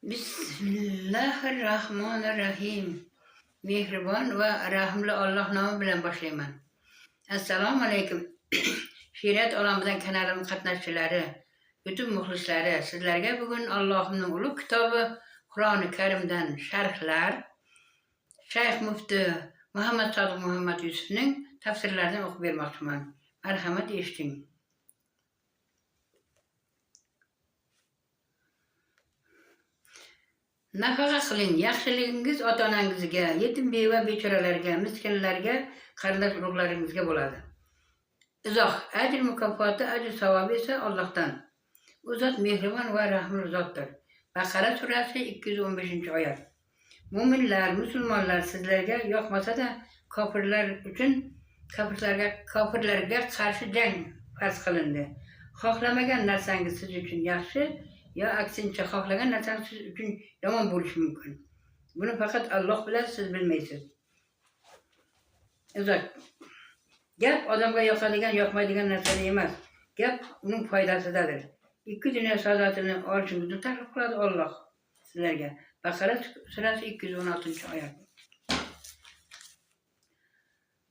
Bismillahirrahmanirrahim. Mehribon va rahimli Alloh nomi bilan boshlayman. Assalomu alaykum. She'riyat olamidan kanalim qatnashchilari, butun muxlislari, sizlarga bugun Allohning ulug' kitobi Qur'oni Karimdan sharhlar, Shayx mufti Muhammad Sodiq Muhammad Yusufning tafsirlaridan o'qib bermoqchiman. Marhamat, eshiting. Nafaqa qiling, yaxshiligingiz ota-onangizga, yetim beva bechoralarga, miskinlarga, qarindosh urug'laringizga bo'ladi. Izoh: ajr mukofoti, ajr savobi esa Allohdan. U zot mehribon va rahimli zotdir. Baqara surasi 215-oyat. Mo'minlar, musulmonlar sizlarga yoqmasa-da kofirlar uchun kofirlarga qarshi jang farz qilindi. Xohlamagan narsangiz siz uchun yaxshi yo aksincha xohlagan narsangiz siz uchun yomon bo'lishi mumkin. Buni faqat Alloh biladi, siz bilmaysiz. Izoh. Gap odamga yoqadigan, yoqmaydigan narsada emas. Gap uning foydasidadir. Ikki dunyo saodatini olishingizni taklif qiladi Alloh sizlarga. Baqara surasi 216-oyat.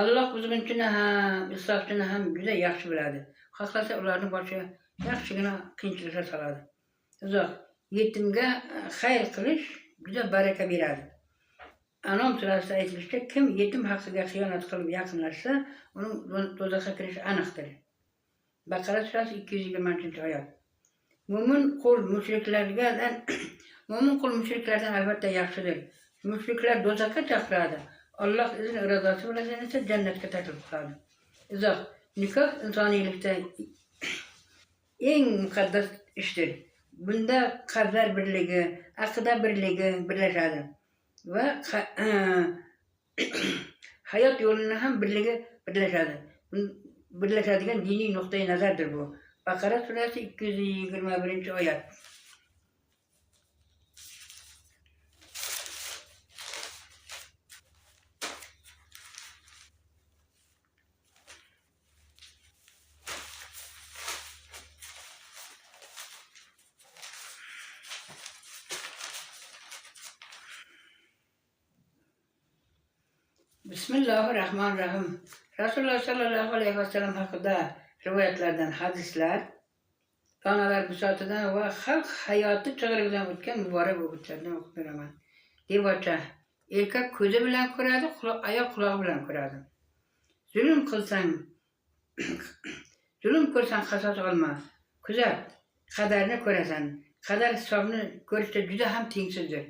Alloh buzg'unchini ham, islohchini ham juda yaxshi biladi. Xohlasa ularni boshiga yaxshigina qiyinchiliklar soladi. Izoh. Yetimga xayr qilish juda baraka beradi. Anom surasida aytilishicha, kim yetim haqqiga xiyonat qilib yaqinlashsa, uning do'zaxga kirishi aniqdir. Baqara surasi 223-oyat. Mo'min qul mushriklardan mo'min qul mushriklardan albatta yaxshidir. Mushriklar do'zaxga chaqiradi. Alloh izn irodasi bilan esa jannatga taklif qiladi. Izoh. Nikoh insoniylikda eng muqaddas ishdir. Bunda qalblar birligi, aqida birligi birlashadi va hayot yo'lini ham birligi birlashadi. Birlashadigan diniy nuqtai nazardir bu. Baqara surasi 221-oyat. Bismillahirrahmanirrahim. Rasululloh sallallohu alayhi vasallam haqida rivoyatlardan hadislar, donalar bisotidan va xalq hayoti chig'irigidan o'tgan muborak o'g'itlardan o'qib beraman. Devocha: erkak ko'zi bilan ko'radi, ayol qulog'i bilan ko'radi. Zulm qilsang, zulm ko'rsang qasos olma. Kuzat, qadarni ko'rasan. Qadar hisobni ko'rishda juda ham tengsizdir.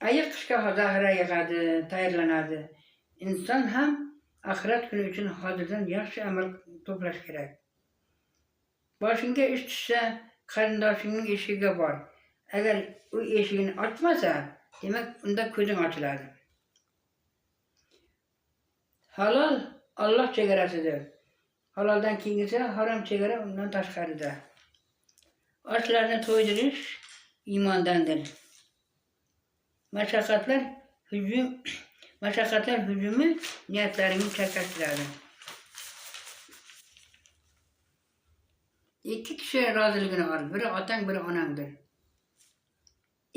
Ayiq qishga zaxira yig'adi, tayyorlanadi. Inson ham oxirat kuni uchun hozirdan yaxshi amal to'plash kerak. Boshingga ish tushsa, qarindoshingning eshigiga bor. Agar u eshigini ochmasa, demak unda ko'zing ochiladi. Halol Alloh chegarasidir. Haloldan keyingisi harom chegara undan tashqarida. Ochlarni to'ydirish iymondandir. Mashaqqatlar hujumi niyatlaringni chalkashtiradi. Ikki kishi roziligini ol, biri otang, biri onangdir.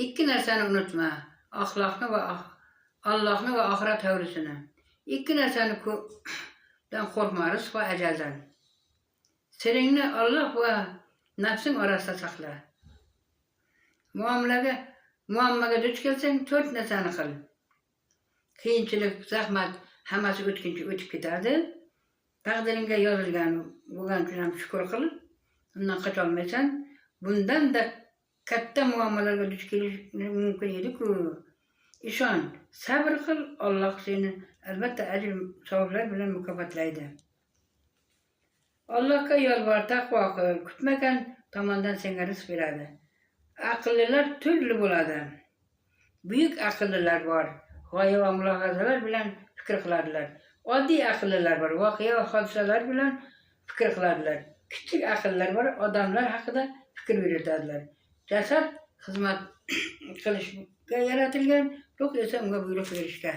Ikki narsani unutma: axloqni va Allohni va oxirat hovlisini. Ikki narsani dan qo'rqma, rizq va ajaldan. Siringni Alloh va nafsing orasida saqla. Muammoga duch kelsang, to'rt narsani qil. Qiyinchilik, zahmat hammasi o'tkinchi, o'tib ketadi. Taqdiringga yozilgan bo'lgani uchun ham shukr qil. Undan qocholmaysan. Bundan-da katta muammolarga duch kelish mumkin edi-ku. Ishon, sabr qil, Alloh seni albatta ajr savoblar bilan mukofotlaydi. Allohga yolvor, taqvo qil, kutmagan tomondan senga rizq beradi. Aqllilar turli bo'ladi. Buyuk aqllilar bor, g'oya va mulohazalar bilan fikr qiladilar. Oddiy aqllilar bor, voqea va hodisalar bilan fikr qiladilar. Kichik aqllar bor, odamlar haqida fikr yuritadilar. Jasad xizmat qilishga yaratilgan, ruh esa unga buyruq berishga.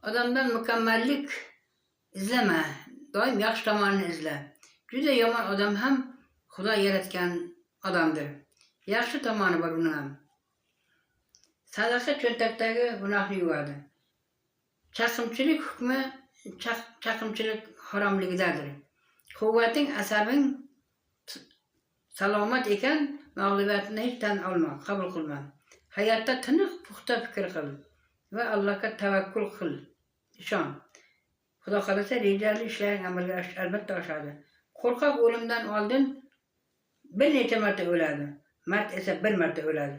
Odamdan mukammallik izlama. doim yaxshi tomonini izla. Juda yomon odam ham Xudo yaratgan odamdir. Yaxshi tomoni bor uni ham. Sadaqa cho'ntakdagi gunohni yuvadi. Chaqimchilik hukmi chaqimchilik haromligidadir. Quvvating, asabing salomat ekan, mag'lubiyatni hech tan olma, qabul qilma. Hayotda tiniq, puxta fikr qil va Allohga tavakkul qil. Ishon. Xudo xohlasa rejali ishlaring amalga albatta oshadi. Qo'rqoq o'limdan oldin bir necha marta o'ladi. Mard esa bir marta o'ladi.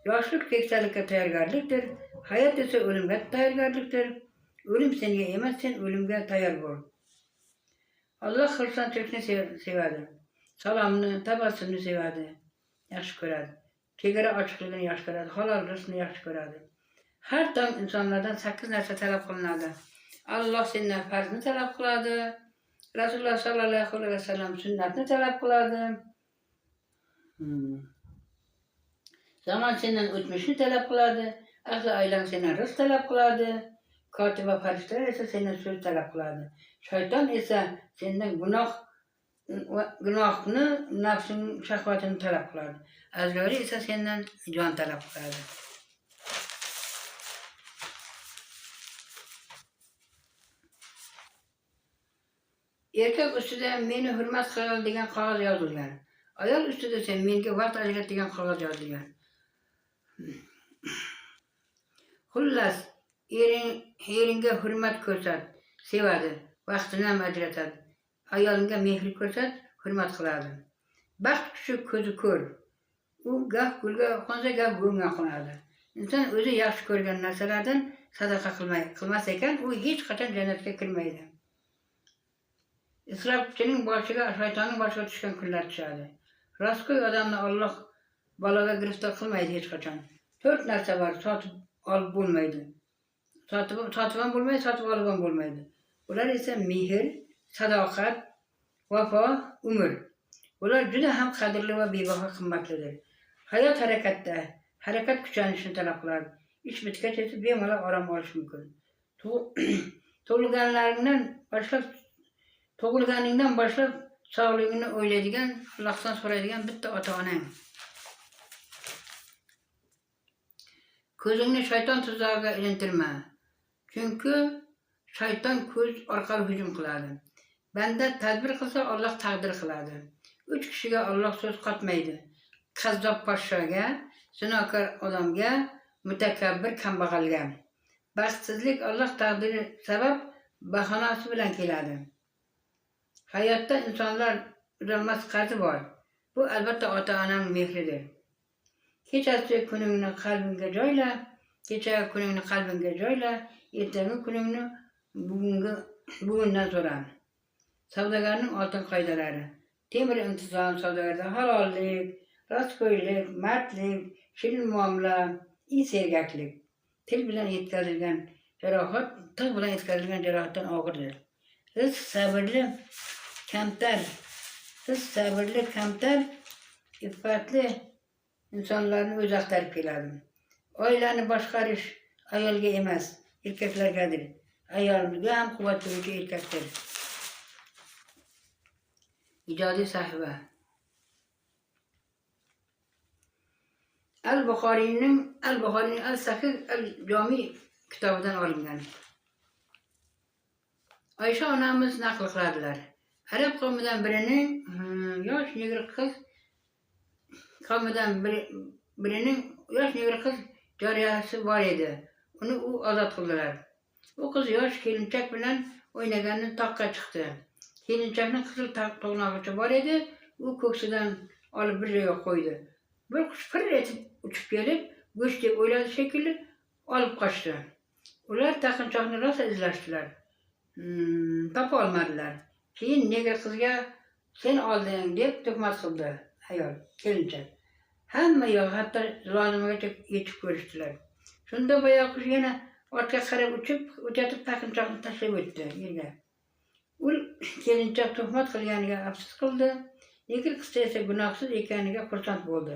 Yoshlik keksalikka tayyorgarlikdir. Hayot esa o'limga tayyorgarlikdir. O'lim senga emas, sen o'limga tayyor bo'l. Alloh xursandchilikni sevadi. Salomni, tabassumni sevadi. Yaxshi ko'radi. Chegara ochiqligini yaxshi ko'radi. Halol rizqni yaxshi ko'radi. Har tong insonlardan 8 narsa talab qilinadi. Alloh sendan farzni talab qiladi. Rasululloh sallallohu alayhi vasallam sunnatni talab qiladi. Zamon sendan o'tmishni talab qiladi. Ahli oilang sendan rizq talab qiladi. Kotib va farishtalar esa sendan so'z talab qiladi. Shayton esa sendan gunohni, nafsning shahvatini talab qiladi. Azroil esa sendan jon talab qiladi. Erkak ustida meni hurmat qil degan qog'oz yozilgan. Ayol ustida sen menga vaqt ajrat degan qog'oz yozilgan. Xullas, eringga hurmat ko'rsat, sevadi, vaqtini ham ajratadi. Ayolingga mehr ko'rsat, hurmat qiladi. Baxt qushi ko'zi ko'r. U gah gulga qo'nsa, gah go'ngga qo'nadi. Inson o'zi yaxshi ko'rgan narsalardan sadaqa qilmas ekan, u hech qachon jannatga kirmaydi. Isrofchining boshiga shaytonning boshiga tushgan kunlar tushadi. Rostgo'y odamni Alloh baloga giriftor qilmaydi hech qachon. 4 narsa bor, sotib olib bo'lmaydi. Sotib ham bo'lmaydi, sotib olib ham bo'lmaydi. Ular esa mehr, sadoqat, vafo, umr. Ular juda ham qadrli va bebaho qimmatlidir. Hayot harakatda, harakat kuchanishni talab qiladi. Ish bitgach esa bemalol orom olish mumkin. Tug'ilganingdan boshlab sog'ligingni o'ylaydigan, Allohdan so'raydigan bitta ota-onang. Ko'zingni shayton tuzog'iga ilintirma. Chunki shayton ko'z orqali hujum qiladi. Banda tadbir qilsa, Alloh taqdir qiladi. 3 kishiga Alloh so'z qotmaydi. Kazzob podshoga, zinokor odamga, mutakabbir kambag'alga. Baxtsizlik Alloh taqdiri sabab bahonasi bilan keladi. Hayotda insonlar uzilmas qarzi bor. Bu albatta ota-onang mehridir. Kechasi kuningni qalbingga joyla, kecha kuningni qalbingga joyla, ertangi kuningni bugundan so'ra. Savdogarning oltin qoidalari. Temir intizom savdogarda halollik, rostgo'ylik, mardlik, shirin muomala, sergaklik. Til bilan yetkazilgan jarohat, tig' bilan yetkazilgan jarohatdan og'irdir. Rizq sabrli kamtar, rizq sabrli kamtar, iffatli insonlarni o'zi axtarib keladi. Oilani boshqarish ayolga emas, erkaklargadir. Ayolga ham quvvat beruvchi erkakdir. Ijodiy sahifa. Al-Buxoriyning Al-Sahih Al-Jomi kitobidan olingan. Oysha onamiz naql qiladilar. Arab qavmidan birining yosh negr qiz qavmidan birining yosh negr qiz joriyasi bor edi. Uni u ozod qildilar. U qiz yosh kelinchak bilan o'ynagani toqqa chiqdi. Kelinchakning qizil to'g'nog'icha bor edi. U ko'ksidan olib bir joyga qo'ydi. Bir qush pir etib uchib kelib, go'sht deb o'yladi shekilli, olib qochdi. Ular taqinchoqni rosa izlashdilar. Topa olmadilar. Keyin negr qizga sen olding deb tuhmat qildi ayol, kelinchak. Hamma yo'q, hatto lozimigacha yetib ko'rishdilar. Shunda boya qush yana ortga qarab uchib, o'tayotib taqinchoqni tashlab o'tdi yerga. U kelinchak tuhmat qilganiga afsus qildi. Negr qizcha esa gunohsiz ekaniga xursand bo'ldi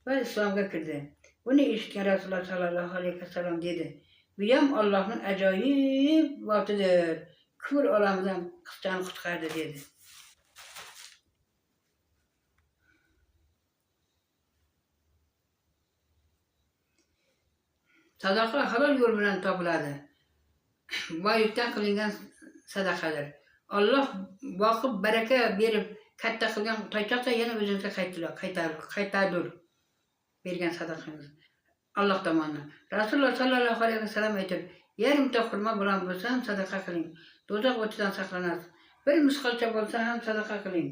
va islomga kirdi. Buni eshitgan Rasululloh sallallohu alayhi vasallam dedi: Bu ham Allohning ajoyib vaqtidir. kufr olamidan qizchani qutqardi dedi. Sadaqa halol yo'l bilan topiladi. Boylikdan qilingan sadaqadir. Alloh boqib baraka berib katta qilgan toychoqda yana o'zingizga qaytadur bergan sadaqangiz. Alloh tomonidan. Rasululloh sallallohu alayhi vasallam aytib, yarimta xurmo bilan bo'lsa ham sadaqa qiling. Do'zax o'tidan saqlanasiz. Bir misqolcha bo'lsa ham sadaqa qiling.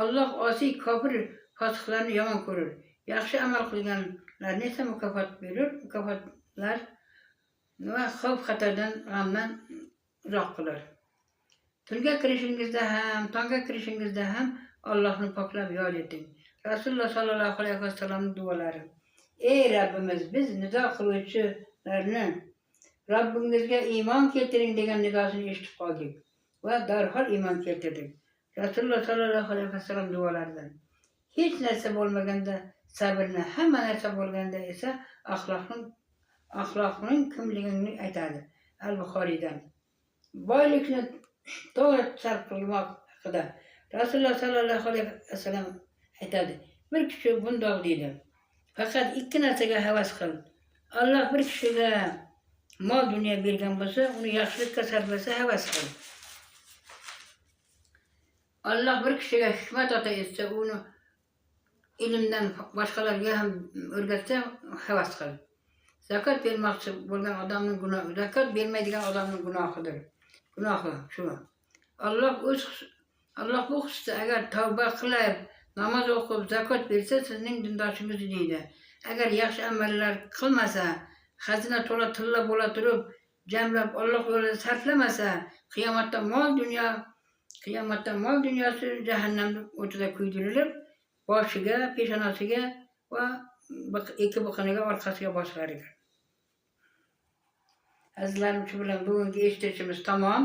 Alloh osiy kofir fosiqlarni yomon ko'rur. Yaxshi amal qilganlarni esa mukofot berur, mukofotlar va xavf xatardan, g'amdan uzoq qilar. Tunga kirishingizda ham, tongga kirishingizda ham Allohni poklab yod eting. Rasululloh sallallohu alayhi vasallamning duolari. Ey Rabbimiz, biz nido qiluvchilarni Rabbingizga iymon keltiring degan nidosini eshitib qoldik va darhol iymon keltirdik. Rasululloh sallallohu alayhi vasallam duolaridan. Hech narsa bo'lmaganda sabrni, hamma narsa bo'lganda esa axloqning kimligini aytadi. Al-Buxoriydan. Boylikni to'g'ri sarf qilmoq haqida Rasululloh sallallohu alayhi vasallam aytadi. Bir kishi bundoq deydi. Faqat ikki narsaga havas qil. Alloh bir kishiga mol dunyo bergan bo'lsa, uni yaxshilikka sarflasa havas qil. Alloh bir kishiga hikmat ato etsa, uni ilmdan boshqalarga ham o'rgatsa havas qil. Zakot bermoqchi bo'lgan odamning gunohi, zakot bermaydigan odamning gunohidir. Gunohi shu. Alloh bu xususda agar tavba qilib, namoz o'qib, zakot bersa, sizning dindoshingiz deydi. Agar yaxshi amallar qilmasa, xazina to'la tilla bo'la turib, jamlab Alloh yo'lida sarflamasa, qiyomatda mol dunyosi jahannam o'tida kuydirilib, boshiga, peshonasiga va ikki biqiniga, orqasiga bosilar ekan. Azizlarim, shu bilan bugungi eshittirishimiz tamom.